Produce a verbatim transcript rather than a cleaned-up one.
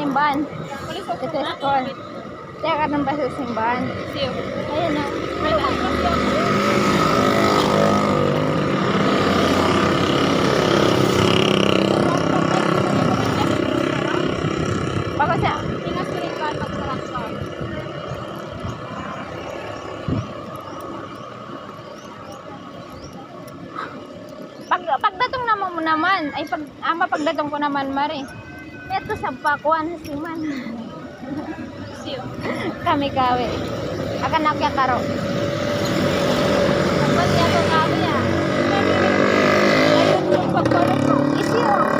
Simbahan. Ito school. Tiyaga' na ba sa simbahan? Siyu. Ayan na. Bago siya. Pag, pagdatung namu' mu naman, ay pag, ama, pagdatung ku naman, mari. Ito sa pakuan, siman. Siyu. Kami kawi. Akan aku ya karo. Apa niya to kami ya? Ayun yung pagkuan ko. Isiyo.